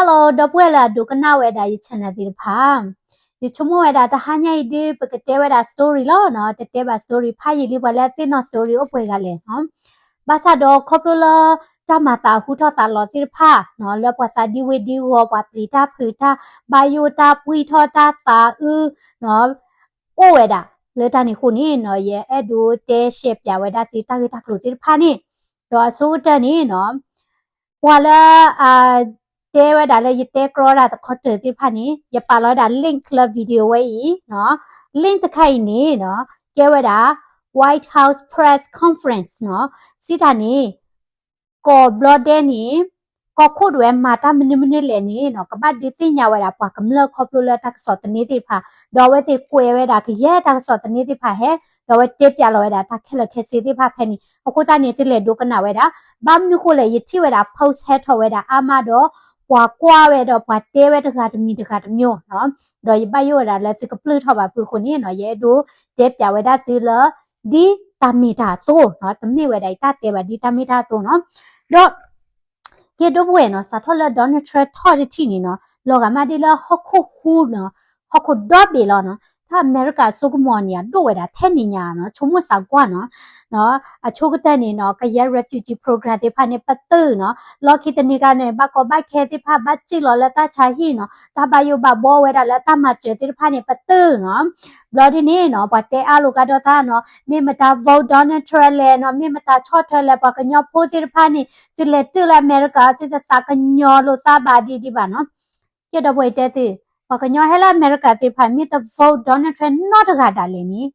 Hello ဒီပုၢ်ဝဲၢ်လၢအဒိကနၣ်ဝဲဒၣ်ယ channel သ့ၣ်တဖၣ်, ယဆိကမိၣ်ဝဲဒၣ်တဟါညါအံၤဒုး ပကတဲဝဲဒၣ် story လီၤနီၤ, တတဲဘၣ် story ဖးယံာ်လံ ပှၤလၢအသ့ၣ်နီၣ် story အိၣ်ပှဲၤဂၤလဲၣ်နီၤ. ဘၣ်ဆၣ်ဒီးခီဖျိလၢ တၢ်မၤသးဟူထီၣ်သးလီၤသ့ၣ်တဖၣ်နီၤ, လၢပှၤသးဒံဝ့ဒံဂီၤ ပှၤပျံၤတၢ်ဖုးတၢ် ဘၣ်ယိၣ်တၢ် ပှံၢ်ထီၣ်တၢ်သးအုးနီၤ အိၣ်ဝဲဒၣ်လၢတၢ်န့ၣ်အဃိန့ၣ်နီၤ, ယအဲၣ်ဒိးတဲရှဲပၠးဝဲဒၣ်သုတၢ်ဂ့ၢ်တၢ်ကျိၤသ့ၣ်တဖၣ်န့ၣ်, ဒီးအဆိကတၢၢ်န့ၣ်နီၤ, ပှၤလၢ အ တဲဝဲဒၣ်လၢယတဲကြီဒၣ်တခီတၢၤသ့ၣ်တဖၣ်န့ၣ် ယပာ်လီၤဝဲဒၣ် link လၢ video ဝဲအံၤနီၤ, link တခါအံၤန့ၣ်နီၤ ကဲဝဲဒၣ် White House Press Conference နီၤ, စံးတၢ်န့ၣ် ကီၢ်ဘျီဒဲန့ၣ် ကီၢ်ခိၣ်ဒဝဲမၤတၢ်မနုၤမနုၤလဲၣ်န့ၣ်နီၤ ကဘၣ်ဒုးသ့ၣ်ညါဝဲဒၣ်ပှၤကမျၢၢ်ခီဖျိလၢတၢ်ကစီၣ်သန့သ့ၣ်တဖၣ်, ဒီးအဝဲသ့ၣ်ကွဲးဝဲဒၣ်ကယဲၢ်တၢ်ကစီၣ်သန့သ့ၣ်တဖၣ်ဟဲ, ဒီးအဝဲတဲပၠးလီၤဝဲဒၣ်တၢ်ခဲလၢာ်ခဲဆ့သ့ၣ်တဖၣ်ဖဲန့ၣ်, အဃိသတးန့ၣ် သုလဲၤဒိကနၣ်ဝဲဒၣ်, ဘၣ်မနုၤဃိလဲၣ် ယထံၣ်ဝဲဒၣ် post ဟဲထီၣ်ဝဲဒၣ်အါမးဒီး ပှၤကွၢ်ဝဲဒီးပှၤတဲဝဲတဂၤတမံၤတဂၤတမံၤနီၤ, ဒီးယဘၣ်ယိၣ်ဝဲဒၣ်လၢသုကပျုၢ်ထီၣ်ဘၣ်ဖုးအဃိန့ၣ်နီၤ ယအဲၣ်ဒိးတဲပၠးဝဲဒၣ်သုလၢ ဒ်တၢ်မ့ၢ်တၢ်အသိးနီၤ, တမ့ၢ်ဝဲဒၣ်ယတၢ်တဲဘၣ် ဒ်တၢ်မ့ၢ်တၢ်အသိးနီၤ, ဒီး ကဲဒီပုၢ်ဝဲၢ်နီၤ စးထီၣ်လၢ Donald Trump ထီၣ်တထံၣ်န့ၣ်နီၤ လီၤဂာ်မးဒ်လၢဟီၣ်ခိၣ်ဟူနီၤ, ဟီၣ်ခိၣ်ဒီဘ့ၣ်လီၤနီၤ, တၢ်အမဲရကၤအစိကမီၤန့ၣ် အဒိၣ်ဝဲဒၣ်ထဲန့ၣ်ညါနီၤ, ဆိကမိၣ်စးကွၢ်နီၤ, အဆိကတၢၢ်န့ၣ်နီၤ ကယဲၢ် refugee program သ့ၣ်တဖၣ်န့ၣ် ပတုာ်နီၤ, လီၢ်ခံတနံၤဂၤန့ၣ် ဘၣ်ကီဘၣ်ခဲသ့ၣ်တဖၣ် ဘၣ်စံၣ်လီၤလၢတၢ်ဆါဟံၣ်နီၤ, တၢ်ဘၣ်ယိၣ်ဘၣ်ဘှီဝဲဒၣ်လၢတၢ်မၤစၢၤသ့ၣ်တဖၣ်န့ၣ် ပတုာ်နီၤ, ဘျီဒ်န့ၣ်နီၤ ပှၤတဲအါလိာ်ကဒီးသးနီၤ, မ့ၢ်မတၤ vote Donald Trump လဲၣ်နီၤ, မ့ၢ်မတၤဆီၣ်ထွဲလဲၣ်, ပှၤကညီဖိသ့ၣ်တဖၣ်န့ၣ် သုလဲၤတုၤလၢအမဲရကၤ သုတသးကညီၤလိာ်သးဘၣ်ဒံးဒံးဘၣ်နီၤ, ကဲဒီပုၢ်ဝဲၢ်တဲသု, ပှၤကညီဟဲလၢအမဲရကၤသ့ၣ်တဖၣ် မ့ၢ်တ vote Donald Trump နီတဂၤဒၣ်လဲာ်န့ၣ်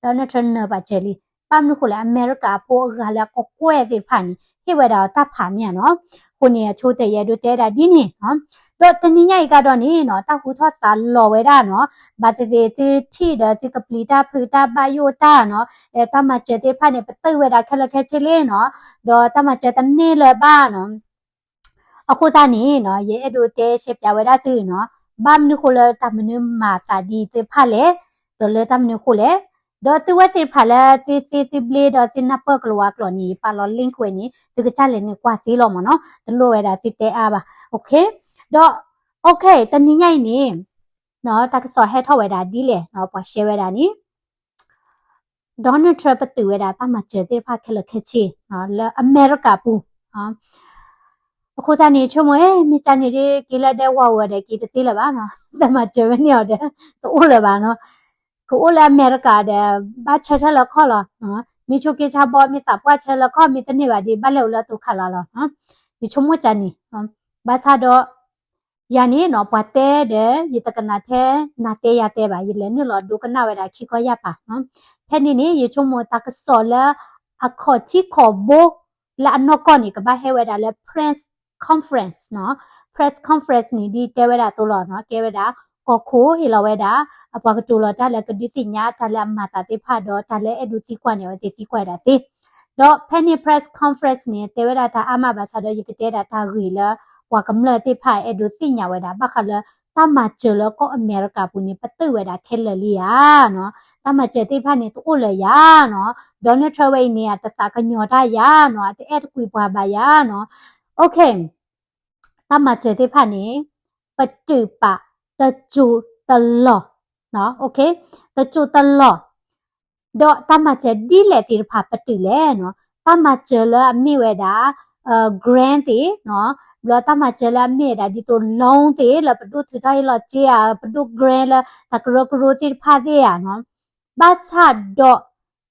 Donald Trump နၢၤပာ်စၢၤလံ, ဘၣ်မနုၤဃိလဲၣ် အမဲရကၤဖိအဂၤလၢအကကွဲၢ်သ့ၣ်တဖၣ်န့ၣ် ဟ့ၣ်ဝဲဒၣ်တၢ်ဖးမ့ၢ်ဧါနီၤ, အဃိန့ၣ် အဆိကတၢၢ်ယအဲၣ်ဒိးတဲဒၣ်ဒ်န့ၣ်နီၤ, ဒီးတနံၤညါအံၤကဒီးန့ၣ်နီၤ တၢ်ဟူထီၣ်သးလီၤဝဲဒၣ်နီၤ, ဘၣ်သ့ၣ်သ့ၣ်သုထံၣ်ဒီးသုကပျံၤတၢ်ဖုးတၢ်ဘၣ်ယိၣ်တၢ်နီၤ, တၢ်မၤစၢၤသ့ၣ်တဖၣ်န့ၣ် ပတုာ်ဝဲဒၣ်ခဲလၢာ်ခဲဆ့လံနီၤ, ဒီးတၢ်မၤစၢၤတန့ၢ်လၢၤဘၣ်နီၤ အဃိသတးန့ၣ်နီၤ ယအဲၣ်ဒိးတဲရှဲပၠးဝဲဒၣ်သုနီၤ, ဘၣ်မနုၤဃိလၢတၢ်မနုၤမၤသးဒ်သ့ၣ်တဖၣ်လဲၣ်, ဒီးလၢတၢ်မနုၤဃိလဲၣ်, ဒီးသုဝဲသ့ၣ်တဖၣ်လၢသုသ့သုဘျ့ဒီးသုနၢ်ပၢၢ်ကလၤဝါကျိာ်န့ၣ် ယပာ်လီၤ link ဝဲန့ၣ် သုကစၢ်လဲၤနုာ်ကွၢ်သ့လီၤမ့ၢ်နီၤ, တလိၣ်ဝဲဒၣ်သုတဲအါဘၣ်, okay, ဒီး okay တနံၤညါအံၤန့ၣ် တၢ်ကစီၣ်ဟဲထီၣ်ဝဲဒၣ်ဒ်လဲၣ်နီၤ ပှၤရှဲဝဲဒၣ်န့ၣ် Donald Trump ပတုာ်ဝဲဒၣ်တၢ်မၤစၢၤသ့ၣ်တဖၣ်ခဲလၢာ်ခဲဆ့ လၢအမဲရကၤပူၤ, အဃိသတးန့ၣ် ဆိကမိၣ် မ့ၢ်ကန့ၣ်ဒ် က့ၤလၢဒဲဝါဝဲဒီးက့ၤတသ့လၢၤဘၣ်နီၤ, တၢ်မၤစၢၤဝဲန့ၣ်အီၤဒီး တအိၣ်လၢၤဘၣ်နီၤ, ကအိၣ်လၢအမဲရကၤဒီး ဘၣ်ဆၢထၢၣ်လၢခီၣ်လီၤ, မ့ၢ်ဆိက့ဆါဘီ မ့ၢ်သးပှၢ်ဆၢလၢခီၣ် မ့ၢ်တန့ၢ်ဘၣ်ဒီး ဘၣ်လဲၤအိၣ်လၢတိၤခးလီၤလီၤ, ယဆိကမိၣ်ကန့ၣ်, ဘၣ်ဆၣ်ဒီး ယၤန့ၣ်နီၤ ပှၤတဲဒီး ယတကနၣ်ထဲနၤတဲယၤတဲဘၣ်, ယလဲၤနုာ်လီၤဒိကနၣ်ဝဲဒၣ်ခံခီယၢ်ပၤ, ဖဲန့ၣ်န့ၣ် ယဆိကမိၣ်တၢ်ကစီၣ်လၢ အခီၣ်ထံးခီၣ်ဘိ လၢအနီၢ်ကီၢ်န့ၣ် ကဘၣ်ဟဲဝဲဒၣ်လၢ press conference နီၤ, press conference န့ၣ် ဒ်တဲဝဲဒၣ်အသိးလီၤနီၤ, ကဲဝဲဒၣ် ကီၢ်ခိၣ်ဟ့ၣ်လီၤဝဲဒၣ် အပှၤကတိၤလီၤတၢ်လၢကဒုးသ့ၣ်ညါတၢ်လၢအမၤသးသ့ၣ်တဖၣ် ဒီးတၢ်လၢအဲၣ်ဒိးသံကွၢ်န့ၣ် အဝဲသ့ၣ်သံကွၢ်ဝဲဒၣ်သ့, ဒီးဖဲန့ၣ် press conference န့ၣ် တဲဝဲဒၣ်တၢ်အါမးဘၣ်ဆၣ်ဒီး ယကတဲဒၣ်တၢ်ဂ့ၢ်လၢ ပှၤကမျၢၢ်သ့ၣ်တဖၣ်အဲၣ်ဒိးသ့ၣ်ညါဝဲဒၣ် ဘၣ်ဃးလၢ တၢ်မၤစၢၤလၢကီၢ်အမဲရကၤပူၤန့ၣ် ပတုာ်ဝဲဒၣ်ခဲလၢာ်လံဧါနီၤ, တၢ်မၤစၢၤသ့ၣ်တဖၣ်န့ၣ် တအိၣ်လၢၤဧါနီၤ, Donald Trump ဝဲအံၤန့ၣ် အတသးကညီၤတၢ်ဧါနီၤ, အတအဲၣ်တကွံာ်ပှၤဘၣ်ဧါနီၤ, okay, တၢ်မၤစၢၤသ့ၣ်တဖၣ်န့ၣ် ပတုာ်ပာ်တစိၤတလီၢ်, okay, တစိၤတလီၢ် ဒီးတၢ်မၤစၢၤဒ်လဲၣ်သ့ၣ်တဖၣ်ပတုာ်လဲၣ်နီၤ, တၢ်မၤစၢၤလၢအမ့ၢ်ဝဲဒၣ် grant သ့ၣ်နီၤ, ဘျီတၢ်မၤစၢၤလၢအမ့ၢ်ဝဲဒၣ်ဒ်သိး loan သ့ၣ် လၢပဒိၣ်ထုးထီၣ်ဟ့ၣ်လီၤစ့ဧါ, ပဒိၣ် grant လၢတၢ်ကရၢကရိသ့ၣ်တဖၣ်သ့ၣ်ဧါနီၤ, ဘၣ်ဆၣ်ဒီး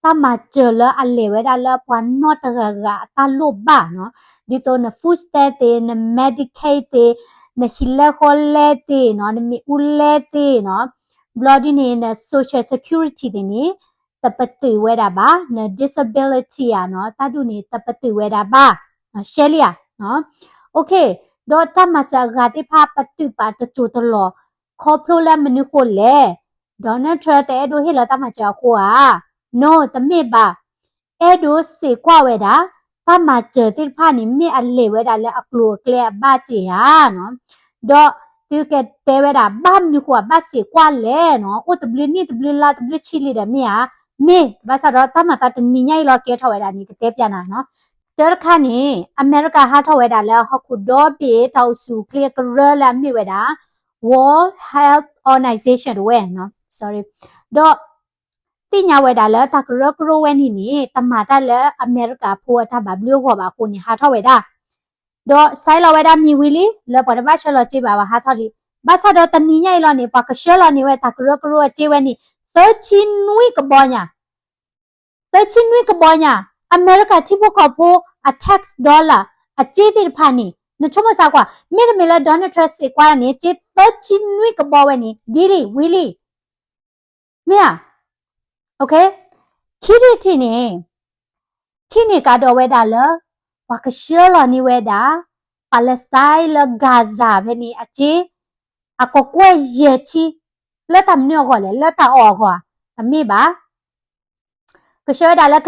တၢ်မၤစၢၤလၢအလဲၤဝဲဒၣ်လၢပှၤနီၢ်တဂၤဂၤအတၢ်လိၣ်ဘၣ်နီၤ, ဒ်သိးန food stamp သ့ၣ်, န Medicaid သ့ၣ်, နဟံၣ်လဲဃီလဲသ့ၣ်နီၤ, နမ့ၣ်အူလဲသ့ၣ်နီၤ, ဘျီဒ်န့ၣ် န social security သ့ၣ်န့ၣ် တပတုာ်ဝဲဒၣ်ဘၣ်, န disability ဧါနီၤ, တၢ်ဒူၣ်န့ၣ် တပတုာ်ဝဲဒၣ်ဘၣ်, ရှဲလံဧါ, okay, ဒီးတၢ်မၤစၢၤအဂၤသ့ၣ်တဖၣ် ပတုာ်ပာ်တစိၤတလီၢ်, ခီဖျိလၢမနုၤဃိလဲၣ်, Donald Trump တအဲၣ်ဒိးဟ့ၣ်လီၤတၢ်မၤစၢၤအဃိဧါ, no တမ့ၢ်ဘၣ်, အဲၣ်ဒိးစ့ၢ်ကွၢ်ဝဲဒၣ် တၢ်မၤစၢၤသ့ၣ်တဖၣ်န့ၣ် မ့ၢ်အလဲၤဝဲဒၣ်လၢအကျိၤအကျဲအဘၣ်စ့ၢ်ဧါနီၤ, ဒီးသုကတဲဝဲဒၣ် ဘၣ်မနုၤဃိအဘၣ်စ့ၢ်ကွၢ်လဲၣ်နီၤ, အိၣ်တဘျုးနံၣ်တဘျုးလါတဘျုးဆံလံဒီးမ့ၢ်ဧါ, မ့ၢ်ဘၣ်ဆၣ်ဒီးတၢ်မၤသးတနံၤညါအံၤလီၤကဲထီၣ်ဝဲဒၣ်န့ၣ် ကတဲပျးနၤနီၤ, တၢ်တခါန့ၣ် အမဲရကၤဟးထီၣ်ဝဲဒၣ်လၢဟီၣ်ခိၣ်ဒီဘ့ၣ်တၢ်အိၣ်ဆူၣ်အိၣ်ချ့အကရၢလၢအမ့ၢ်ဝဲဒၣ် World Health Organization တဝဲ sorry ဒီး သ့ၣ်ညါဝဲဒၣ်လၢတၢ်ကရၢကရိဝဲန့ၣ်န့ၣ် တမၤတၢ်လၢအမဲရကၤဖိအတၢ်ဘၣ်ဘျုးအဂီၢ်ဘၣ်အဃိန့ၣ် ဟးထီၣ်ဝဲဒၣ် ဒီးဆဲးလီၤဝဲဒၣ်မံၤဝံၤလံ လၢပှၤတဘၣ်ဆှၢလီၤစ့ဘၣ်ဝဲဟးထီၣ်လံ. ဘၣ်ဆၣ်ဒီးတနံၤညါအံၤလီၤန့ၣ် ပှၤကဆှၢလီၤန့ၢ်ဝဲတၢ်ကရၢကရိအစ့ဝဲန့ၣ် သၢဆံနွံကဘီညါ သၢဆံနွံကဘီညါ အမဲရကၤထံဖိကီၢ်ဖိ အ tax dollar အစ့သ့ၣ်တဖၣ်န့ၣ် နဆိကမိၣ်စၢ်ကွၢ် မ့တမ့ၢ်လၢ Donald Trump စံးကွၢ်န့ၣ် စ့သၢဆံနွံကဘီဝဲန့ၣ် ဒ်လံ ဝံၤလံ မ့ၢ်ဧါ. ခံထံၣ်တထံၣ်န့ၣ် ထံၣ်န့ၢ်ကဒီးဝဲဒၣ်လၢ ပှၤကဆှၢလီၤန့ၢ်ဝဲဒၣ် Palestine လၢ Gaza ဖဲန့ၣ်အစ့ အကကွဲၢ်ယဲၢ်ဆံ လၢတၢ်မနုၤအဂီၢ်လဲၣ် လၢတၢ်အီၣ်အဂီၢ်ဧါ တမ့ၢ်ဘၣ် က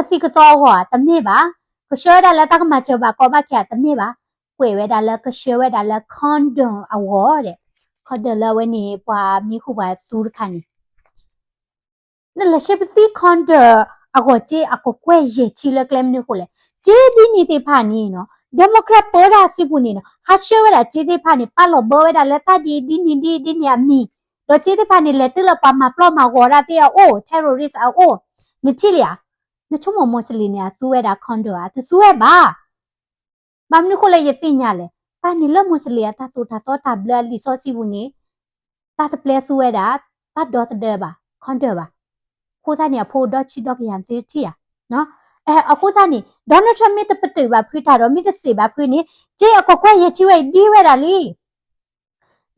ဆှၢဝဲဒၣ်လၢကသံၣ်ကသီအဂီၢ်ဧါ တမ့ၢ်ဘၣ် ကဆှၢဝဲဒၣ်လၢတၢ်ကမၤစၢၤဘၣ်ကီဘၣ်ခဲဧါ တမ့ၢ်ဘၣ် ကွဲးဝဲဒၣ်လၢကဆှၢဝဲဒၣ်လၢ condom အဂီၢ်ဒီး condom လၢအဝဲန့ၣ် ပှၤမံၤဟူပှၤသူတခါန့ၣ် နလဲၤဆှၢပသံ condom အဂီၢ်စ့အကကွဲၢ်ယဲၢ်ဆံလၢကျဲမနုၤအဃိလဲၣ် စ့ဒ်န့ၣ်သ့ၣ်တဖၣ်န့ၣ်နီၤ Democrat ပၢတၢ်စုပူၤန့ၣ်နီၤ ဟးဆှၢဝဲဒၣ်စ့သ့ၣ်တဖၣ်န့ၣ် ပာ်လီၤဘၢဝဲဒၣ်လၢတၢ်ဒ်အံၤဒ်န့ၣ်ဒ်အံၤဒ်န့ၣ်အမံၤ ဒီးစ့သ့ၣ်တဖၣ်န့ၣ် လဲၤတုၤလၢပှၤမၤပျီမၤဂီၤတၢ်သ့ၣ်အအိၣ် terrorist အအိၣ် နထံၣ်လံဧါ နဆိကမိၣ် Muslim န့ၣ် အသူဝဲဒၣ် condom ဧါ တသူဝဲဘၣ် ဘၣ်မနုၤအဃိလၢယသ့ၣ်ညါလဲၣ် တၢ်န့ၣ်လၢ Muslim အတၢ်သိၣ်တၢ်သီတၢ်ဘျၢအလံာ်စီဆှံပူၤန့ၣ် တၢ်တပျဲသူဝဲဒၣ် တၢ်ဒီသဒၢဘၣ် condom ဘၣ် အဃိသတးန့ၣ် အဖိဒီဆံဒီကယၤသုထံၣ်ဧါ အဃိသတးန့ၣ် Donald Trump မ့ၢ်တပတုာ်ဘၣ်ဖုတၢ်ဒီး မ့ၢ်တစံးဘၣ်ဖုန့ၣ် စ့အကကွဲၢ်ယဲၢ်ဆံဝဲအံၤဒ်ဝဲဒၣ်လံ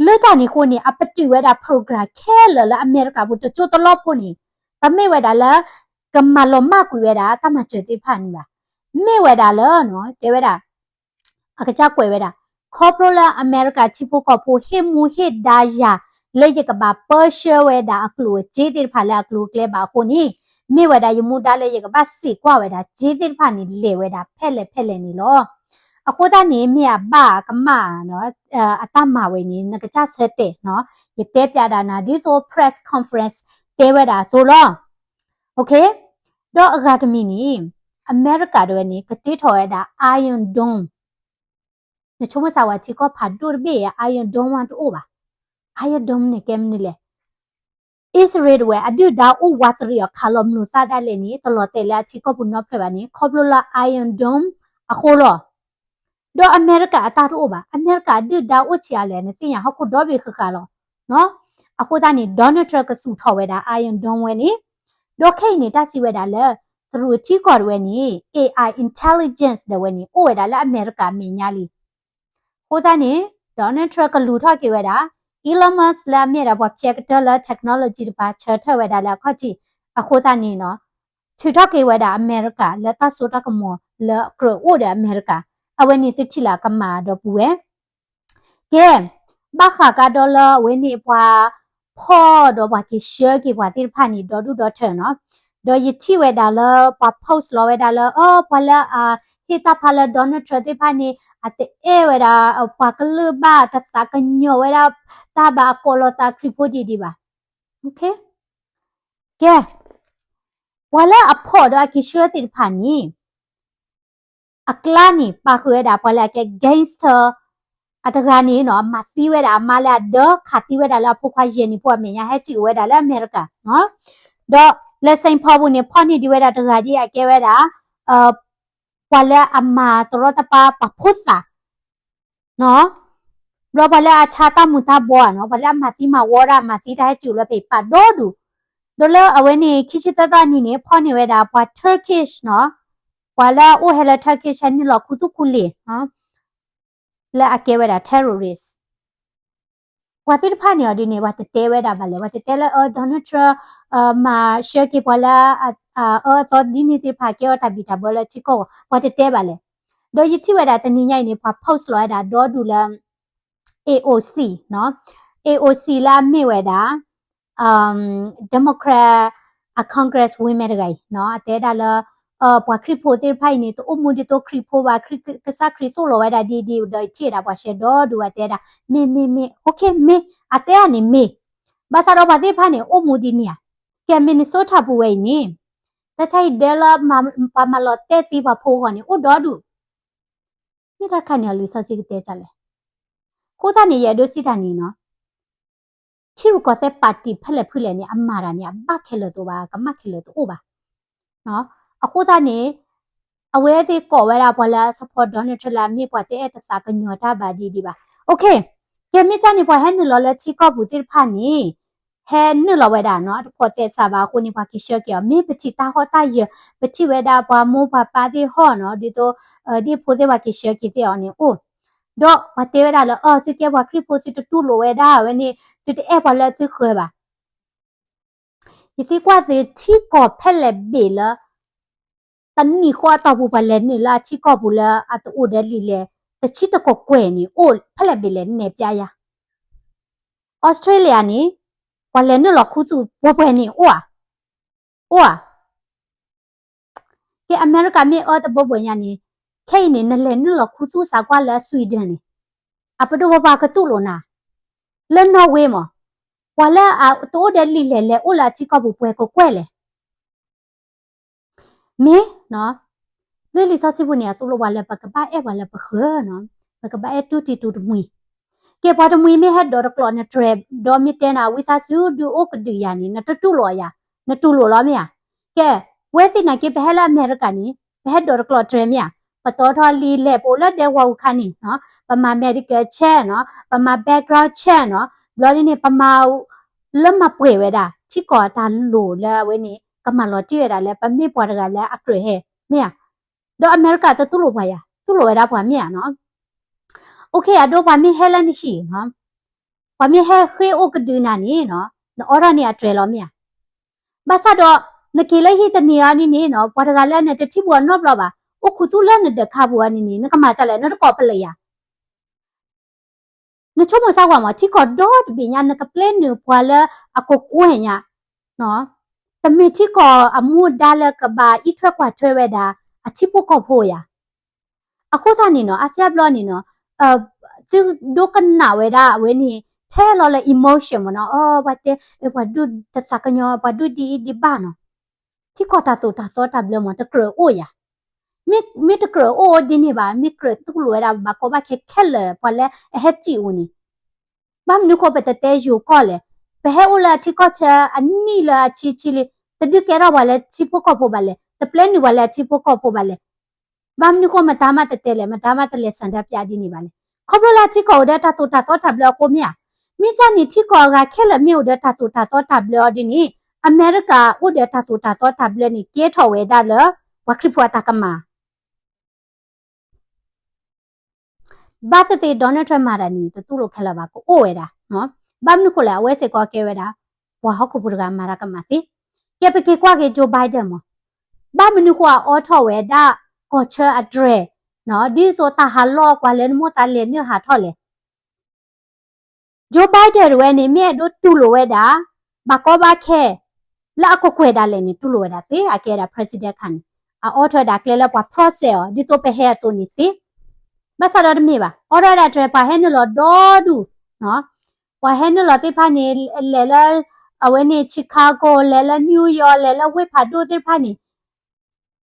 လၢတၢ်န့ၣ်အဃိန့ၣ် အပတုာ်ဝဲဒၣ် program ခဲလၢာ်လၢအမဲရကၤပူၤတကၠိတလီဖိန့ၣ် တမ့ၢ်ဝဲဒၣ်လၢ ကမၤလီၤမၢ်ကွံာ်ဝဲဒၣ်တၢ်မၤစၢၤသ့ၣ်တဖၣ်န့ၣ်ဘၣ်. မ့ၢ်ဝဲဒၣ်လၢ တဲဝဲဒၣ် အကစၢ်ကွဲးဝဲဒၣ် ခီဖျိလၢအမဲရကၤထံဖိကီၢ်ဖိဟ့ၣ်မူဟ့ၣ်ဒါယၤ လၢယကဘၣ်ပၢဆှၢဝဲဒၣ်အကျိၣ်အစ့သ့ၣ်တဖၣ်လၢအကျိၤအကျဲဘၣ်အဃိန့ၣ် မ့ၢ်ဝဲဒၣ်ယမူဒါလၢယကဘၣ်စံးကွၢ်ဝဲဒၣ်စ့သ့ၣ်တဖၣ်န့ၣ် လဲၤဝဲဒၣ်ဖဲလဲၣ်ဖဲလဲၣ်န့ၣ်လီၤ. အဃိသတးန့ၣ် မ့ၢ်အဘၣ်ကမၣ် အတၢ်မၤဝဲန့ၣ် နကစၢ်ဆၢတဲာ် ယတဲပျးဒၣ်နၤ ဒ်သိး press conference တဲဝဲဒၣ်အသိးလီၤ. ဒီးအဂၤတမံၤန့ၣ် အမဲရကၤဒၣ်ဝဲန့ၣ် ကတ့ထီၣ်ဝဲဒၣ် Iron Dome နဆိကမိၣ်စၢ်ဝဲထံကီၢ်ဖးဒိၣ်တဘ့ၣ်အံၤ Iron Dome ဝဲတအိၣ်ဘၣ်. Iron Dome န့ၣ်ကဲမနုၤလဲၣ်. အံၣ်စရ့လးဒၣ်ဝဲ အဒုၣ်ဒါအိၣ်ဝးတရံးအီၤခးလီၤမုၢ်သးဒၣ်လဲာ်န့ၣ် တလီၤတဲာ်လၢအထံကီၢ်ပူၤနီတဖျၢၣ်ဘၣ်န့ၣ် ခီဖျိလၢ Iron Dome အဃိလီၤ. ဒီးအမဲရကၤအတၢ်တအိၣ်ဘၣ်. အမဲရကၤအဒုၣ်ဒါအိၣ်ဆံးအါလဲၣ် နသ့ၣ်ညါ ဟီၣ်ခိၣ်ဒီဘ့ၣ်ဃၣ်ဃၣ်လီၤ. အဃိသတးန့ၣ် Donald Trump ကသူၣ်ထီၣ်ဝဲဒၣ် Iron Dome ဝဲန့ၣ် ဒီးခဲအံၤန့ၣ် တၢ်စံးဝဲဒၣ်လၢ တရူးထံကီၢ်ဒၣ်ဝဲန့ၣ် AI intelligence ဒၣ်ဝဲန့ၣ် အိၣ်ဝဲဒၣ်လၢအမဲရကၤအမဲာ်ညါလံ. အဃိသတးန့ၣ် Donald Trump ကလူၤထီၣ်က့ၤဝဲဒၣ် Elon Musk လၢအမ့ၢ်ဒၣ်ပှၤဖျဲးကတၢၢ်လၢ technology တပၤ ဆၢထၢၣ်ဝဲဒၣ်လၢအခီၣ်ထံး အဃိသတးန့ၣ်နီၤ ထုးထီၣ်က့ၤဝဲဒၣ်အမဲရကၤလၢတၢ်စိတၢ်ကမီၤလၢကြၢးအိၣ်ဒီးအမဲရကၤ အဝဲန့ၣ်သုထံၣ်လၢအကမၣ်ဒီပုၢ်ဝဲၢ် ကဲ ဘၣ်ဃးကဒီးလၢအဝဲန့ၣ်ပှၤဖီၣ်ဒီးပှၤက့ၤဆှၢက့ၤပှၤသ့ၣ်တဖၣ်န့ၣ် ဒီဒူၣ်ဒီထၢနီၤ, ဒီးယထံၣ်ဝဲဒၣ်လၢပှၤ post လီၤဝဲဒၣ်လၢ အ ပှၤလၢအဟ့ၣ်တၢ်ဖးလၢ Donald Trump သ့ၣ်တဖၣ်န့ၣ် အတအဲၣ်ဝဲဒၣ် ပှၤကလုာ်ဘၣ် တသးကညီၤဝဲဒၣ် တၢ်ဘၣ်အကိးလီၤသးခရံာ်ဖိဒ်ဒံးဘၣ်. ကဲ ပှၤလၢအဖီၣ်ဒီးအက့ၤဆှၢသ့ၣ်တဖၣ်န့ၣ် အကျါန့ၣ် ပာ်ဃုာ်ဝဲဒၣ်ပှၤလၢအကဲ gangster အတဂၤန့ၣ်နီၤ မၤသံဝဲဒၣ်အမါလၢအဒၢ ခးသံဝဲဒၣ်လၢအဖိခွါယဲၢ်နံၣ်ဖိအမဲာ်ညါ ဟဲစံၣ်အိၣ်ဝဲဒၣ်လၢအမဲရကၤနီၤ, ဒီးလၢ Saint Paul ပူၤန့ၣ် ဖီၣ်န့ၢ်ဒံးဝဲဒၣ်တဂၤဒ်အကဲဝဲဒၣ် ပှၤလၢအမၤတရီတပါပှၤဖိသၣ် နီၤ, ဘျီပှၤလၢအဆါတၢ်မူၤတၢ်ဘှီဧါနီၤ, ပှၤလၢအမၤသံမၤဝီတၢ် မၤသံတၢ်ဟဲစူၤလၢဖဲအံၤ ပာ်ဒီဒူၣ်, ဒီးလၢအဝဲန့ၣ် ခံဆံသၢသီအနံၤန့ၣ် ဖီၣ်န့ၢ်ဝဲဒၣ်ပှၤ Turkish နီၤ, ပှၤလၢအအိၣ်ဟဲလၢ Turkish ဟဲနုာ်လီၤခူသူၣ်ခူလံာ် လၢအကဲဝဲဒၣ် terrorist ပှၤသ့ၣ်တဖၣ်န့ၣ်အီၤဒ်န့ၣ် ပှၤတတဲဝဲဒၣ်ဘၣ်လဲၣ်, ပှၤတတဲလၢ အ Donald Trump မၤဆှၢက့ၤပှၤလၢ အအၢအသီဒ်န့ၣ်သ့ၣ်တဖၣ် ကဲအီၤတၢ်ဘံၣ်တၢ်ဘၢလၢထံကီၢ်ဂီၤ ပှၤတတဲဘၣ်လဲၣ်. ဒီးယထံၣ်ဝဲဒၣ်တနံၤညါအံၤန့ၣ် ပှၤ post လီၤဝဲဒၣ်ဒီဒူၣ်လၢ AOC နီၤ, AOC လၢအမ့ၢ်ဝဲဒၣ် Democrat အ Congress women တဂၤအံၤနီၤ အတဲဒၣ်လၢ ပှၤခရံာ်ဖိသ့ၣ်တဖၣ်အံၤန့ၣ် တအိၣ်မူဒ်သိးခရံာ်ဖိဘၣ်, ခရံာ်ကစၢ်ခရံာ်သိၣ်လီၤဝဲဒၣ်ဒ်ဒ်ဒီး ယထံၣ်ဝဲဒၣ်ပှၤ share ဒီဒူၣ် အတဲဒၣ် မ့ၢ်မ့ၢ်မ့ၢ် okay မ့ၢ် အတဲဒၣ်န့ၣ်မ့ၢ်, ဘၣ်ဆၣ်ဒီးပှၤသ့ၣ်တဖၣ်န့ၣ် အိၣ်မူဒ်န့ၣ်ဧါ, ကဲ Minnesota ပူၤဝဲအံၤန့ၣ် တၢ်ဆါဟံၣ်ဒဲလၢ ပှၤမၤလီၤတဲာ်သံပှၤဖိအဂီၢ်န့ၣ် အိၣ်ဒီဒူၣ် မ့ၢ်တၢ်တခါန့ၣ် လံာ်စီဆှံကတဲဒ်လဲၣ်. အဃိသတးန့ၣ် ယအဲၣ်ဒိးစံးတၢ်န့ၣ်နီၤ, ထံရူၢ်ကီၢ်သဲးပၣ်တံၣ်ဖဲလဲၣ်ဖုလဲၣ်န့ၣ် အမၤတၢ်န့ၣ် အဘၣ်ခဲလၢာ်တအိၣ်ဘၣ်, ကမၣ်ခဲလၢာ်တအိၣ်ဘၣ်. အဃိသတးန့ၣ် အဝဲသ့ၣ်ကိးဝဲဒၣ်ပှၤလၢအ support Donald Trump လၢအမ့ၢ်ပှၤတအဲၣ်တသးကညီၤတၢ်ဘၣ်ဒ်ဒံးဘၣ်. အ ကဲမ့ၢ်ကၢ်န့ၣ် ပှၤဟဲနုာ်လီၤလၢထံကီၢ်ပူၤသ့ၣ်တဖၣ်န့ၣ် ဟဲနုာ်လီၤဝဲဒၣ်နီၤ, တဖိးသဲစးဘၣ်အဃိန့ၣ် ပှၤက့ၤဆှၢက့ၤအီၤ, မ့ၢ်ပထံၣ်တၢ်ဟီၣ်တၢ်ယၢၤ ပထံၣ်ဝဲဒၣ်ပှၤမိၢ်ပှၤပၢ်သ့ၣ်ဟီၣ်နီၤ, ဒ်သိး ဒ့ၣ်ဖိသ့ၣ်ပှၤက့ၤဆှၢက့ၤသ့ၣ်အီၤန့ၣ်အိၣ်, ဒီးပှၤတဲဝဲဒၣ်လၢ အၢ သုကဲပှၤခရံာ်ဖိသုတတူၢ်လိာ်ဝဲဒၣ်ဝဲန့ၣ် သုတအဲၣ်ပှၤလၢသုဃၢၤဘၣ်. ယသံကွၢ်သုထံကီၢ်ဖဲလဲၣ်ဘ့ၣ်လၢ တနံၣ်ဃီအတီၢ်ပူၤ ပှၤလဲၤနုာ်လၢအထံကီၢ်ပူၤလၢအတအိၣ်ဒီးလံာ်လဲၢ် တဆံတကကွဲၢ်န့ၣ် အိၣ်ဖဲလဲၣ်ဘ့ၣ်လဲၣ် နဲၣ်ပျဲယၤ. အီစထြ့လယါန့ၣ် ပှၤလဲၤနုာ်လီၤခူသူၣ်ပှဲၤပှဲၤန့ၣ် အိၣ်ဧါ, အိၣ်ဧါ. ကဲ အမဲရကၤမ့ၢ်အၢတဘိဘိညါန့ၣ် ခဲအံၤန့ၣ် နလဲၤနုာ်လီၤခူသူၣ်စးကွၢ်လၢ Sweden န့ၣ် အပဒိၣ်ပပှၢ်ကတူၢ်လိာ်နၤ, လၢ Norway မး ပှၤလၢအတအိၣ်ဒီးလံာ်လဲၢ်လဲၤအိၣ်လၢအထံကီၢ်ပူၤပှဲၤကကွဲၢ်လဲၣ်. မ့ၢ် လၢလံာ်စီဆှံပူၤန့ၣ် အသိၣ်လိပှၤလၢပကဘၣ်အဲၣ်ပှၤလၢပဃၢၤနီၤ, ပကဘၣ်အဲၣ်တူၢ်တံၤတူၢ်တမှံၤ. ကဲ ပှၤတမှံၤမ့ၢ်ဟဲဒိးတကျိးနတြဲၤ ဒီးမ့ၢ်တဲနၤ ဝံသးစူၤဒုးအိၣ်ကဒုးယၤန့ၣ် နတတူၢ်လိာ်ယၤ, နတူၢ်လိာ်လီၤမ့ၢ်ဧါ. ကဲ ဝဲသ့ၣ်နာ်က့ ပဟဲလၢအမဲရကၤန့ၣ် ပဟဲဒိးတကျိးတြဲၤမ့ၢ်ဧါ, ပတီထီၣ်လံာ်လဲၢ် ပအိၣ်လၢဒဲဝီအူခါန့ၣ်နီၤ, ပမၤ medical check နီၤ, ပမၤ background check နီၤ, ဘျီဒ်န့ၣ် ပမၤ လၢမၤပှဲၤဝဲဒၣ် ထံကီၢ်တၢ်လိၣ်လၢအဝဲန့ၣ် ကမၤလီၤတံၢ်ဝဲဒၣ်လၢပမ့ၢ်ပှၤတဂၤလၢအကြၢးဟဲ မ့ၢ်ဧါ. ဒီးအမဲရကၤတတူၢ်လိာ်ပှၤယၤ, တူၢ်လိာ်ဝဲဒၣ်ပှၤမ့ၢ်ဧါနီၤ. အိၣ်ခ့ အဒိပှၤမ့ၢ်ဟဲလၢနဟံၣ်နီၤ, ပှၤမ့ၢ်ဟဲဃ့အိၣ်ကဒုနၤန့ၣ်နီၤ, နအိးထီၣ်န့ၢ်အတြဲၤလီၤမ့ၢ်ဧါ. ဘၣ်ဆၣ်ဒီး နက့ၤလၢဟံၣ်တနံၤအံၤန့ၣ်နီၤ, ပှၤတဂၤလၢနတထံၣ်ဘူးအနီတဘျီဘၣ်, အိၣ်ခူသူၣ်လၢနဒၢးခါပူၤအံၤန့ၣ်န့ၣ် နကမၤဒ်လဲၣ်, နတကိးပလၢယၤ. နဆိကမိၣ်စၢ်ကွၢ်မး, ထံကီၢ်ဒီတဘ့ၣ်ညါ နကပျဲနုာ်ပှၤလၢအကကွဲၢ်ညါ, တမ့ၢ်ထံကီၢ်အမူဒါလၢကဘၣ်အံးထွဲကွၢ်ထွဲဝဲဒၣ် အထံဖိကီၢ်ဖိယၤ. အဃိသတးန့ၣ်နီၤ, အါစုအါဘျီန့ၣ်နီၤ, သုဒိကနၣ်ဝဲဒၣ်အဝဲန့ၣ် ထဲလီၤလၢ emotion မးနီၤ, အ ပှၤတဲ ပှၤဒိၣ်တသးကညီၤ ပှၤဒိၣ်ဒ်အံၤဒ်ဘၣ်နီၤ. ထံကီၢ်တၢ်သိၣ်တၢ်သီတၢ်ဘျၢမး တကြၢးအိၣ်ယၤ. မ့ၢ်တကြၢးအိၣ်ဒ်န့ၣ်ဘၣ်, မ့ၢ်ကြၢးတူၢ်လိာ်ဝဲဒၣ် ဘၣ်ကီဘၣ်ခဲခဲလၢာ် ပှၤလၢအဟဲစံၣ်အိၣ်န့ၣ်, ဘၣ်မနုၤဃိပတတဲယိၤကီၢ်လဲၣ်. ပဟဲအိၣ်လၢအထံကီၢ်ဆၢအနံၣ်လၢအဆံဆံလံ, တဒုးကဲထီၣ်ပှၤလၢထံဖိကီၢ်ဖိဘၣ်လဲၣ်, တပျဲနုာ်ပှၤလၢအထံဖိကီၢ်ဖိဘၣ်လဲၣ်. ဘၣ်မနုၤဃိမတၤမးတတဲလဲၣ်, မတၤမးတလဲၤဆန္ဒပြဒ်န့ၣ်ဘၣ်လဲၣ်. ခီဖျိလၢအထံကီၢ်အိၣ်ဒီးတၢ်သိၣ်တၢ်သီတၢ်ဘျၢအဃိမ့ၢ်ဧါ. မ့ၢ်ကၢ်န့ၣ် ထံကီၢ်အဂၤခဲလၢာ်မ့ၢ်အိၣ်ဒီးတၢ်သိၣ်တၢ်သီတၢ်ဘျၢအီၤဒ်န့ၣ်, အမဲရကၤအိၣ်ဒီးတၢ်သိၣ်တၢ်သီတၢ်ဘျၢန့ၣ် ကဲထီၣ်ဝဲဒၣ်လၢ ပှၤခရံာ်ဖိအတၢ်ကမၣ် ဘၣ်သ့ၣ်သ့ၣ် Donald Trump မၤတၢ်န့ၣ် တတူၢ်လိာ်ခဲလၢာ်ဘၣ်, ကအိၣ်ဝဲဒၣ်. ဘၣ်မနုၤဃိလဲၣ်, အဝဲစ့ၢ်ကီးကဲဝဲဒၣ် ပှၤဟီၣ်ခိၣ်ဖိတဂၤမၤတၢ်ကမၣ်သ့. ကဲပက့ၤကွၢ်က့ၤ Joe Biden မး, ဘၣ်မနုၤဃိအအိးထီၣ်ဝဲဒၣ် ကီၢ်ဆၢအတြဲၤ, ဒ်သိးတၢ်ဟးလီၢ်ကွၢ်လၢနမိၢ်သးလဲၤနုာ်ဟးထီၣ်လဲၣ်. Joe Biden တဝဲန့ၣ် မ့ၢ်အဲၣ်ဒိးတူၢ်လိာ်ဝဲဒၣ် ဘၣ်ကီဘၣ်ခဲ လၢအကကွဲၢ်ဒၣ်လဲာ်န့ၣ် တူၢ်လိာ်ဝဲဒၣ်သ့, အကဲဒၣ် president ခါန့ၣ် အအိးထီၣ်ဝဲဒၣ်ကျဲလၢပှၤ process အီၤ ဒ်သိးပဟဲအသိးန့ၣ်သ့. ဘၣ်ဆၣ်ဒီးတမ့ၢ်ဘၣ်, အိးထီၣ်ဝဲဒၣ်တြဲၤ ပှၤဟဲနုာ်လီၤဒီဒူၣ်, ပှၤဟဲနုာ်လီၤသ့ၣ်တဖၣ်န့ၣ် လဲၤလၢ အဝဲန့ၣ် Chicago လဲၤလၢ New York လဲၤလၢဝ့ၢ်ဖးဒိၣ်သ့ၣ်တဖၣ်န့ၣ်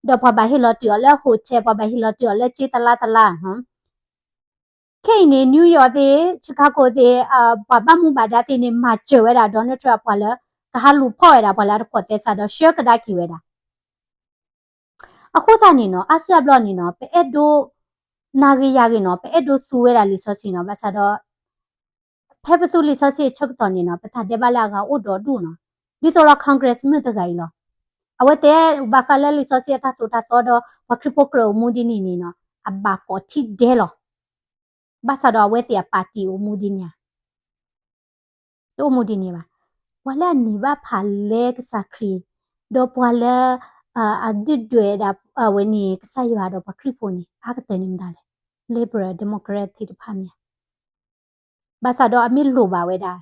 ဒီးပှၤဘၣ်ဟ့ၣ်လီၤတုၤအီၤလၢ hotel, ပှၤဘၣ်ဟ့ၣ်လီၤတုၤအီၤလၢက့တလါတလါ. ခဲအံၤန့ၣ် New York သ့ၣ် Chicago သ့ၣ် ပှၤဘၣ်မူဘၣ်ဒါသ့ၣ်န့ၣ် မၤစၢၤဝဲဒၣ် Donald Trump အပှၤလၢ ကဟးလူၤဖီၣ်ဝဲဒၣ်ပှၤလၢအတဖိးသဲစးဒီးဆှၢကဒါက့ၤဝဲဒၣ်. အဃိသတးန့ၣ်နီၤ, အါစုအါဘျီန့ၣ်နီၤ, ပအဲၣ်ဒိး နၤဂ့ၤယၤဂ့ၤနီၤ, ပအဲၣ်ဒိးသူဝဲဒၣ်လံာ်စီဆှံနီၤ, ဘၣ်ဆၣ်ဒီး ဖဲပသူလံာ်စီဆှံအဆၢကတီၢ်န့ၣ်နီၤ, ပတၢ်ဒဲးဘးလၢအဂၤအိၣ်ဒီဒူၣ်နီၤ, ဒ်သိးလီၤ Congress မုၣ်တဂၤအံၤလီၤ. အဝဲတဲဘၣ်ဃးလၢလံာ်စီဆှံအတၢ်သိၣ်တၢ်သီဒီး ပှၤခရံာ်ဖိကြၢးအိၣ်မူဒ်န့ၣ်န့ၣ်နီၤ, အဘၣ်ကိးထံဒဲးလီၤ. ဘၣ်ဆၣ်ဒီးအဝဲသ့ၣ်အ party အိၣ်မူဒ်န့ၣ်ဧါ, တအိၣ်မူဒ်န့ၣ်ဘၣ်. ပှၤလၢအန့ၢ်ဘၣ်ဖးလဲကစၢ်ခရံာ်, ဒီးပှၤလၢ အဒုၣ်ဒွဲၣ်ဒၣ်အဝဲန့ၣ် ကစၢ်ယွၤဒီးပှၤခရံာ်ဖိန့ၣ် အါကတၢၢ်န့ၣ်မတၤလဲၣ်, Liberal Democrat သ့ၣ်တဖၣ်မ့ၢ်ဧါ. ဘၣ်ဆၣ်ဒီးအမ့ၢ်လိၣ်ဘၣ်ဝဲဒၣ်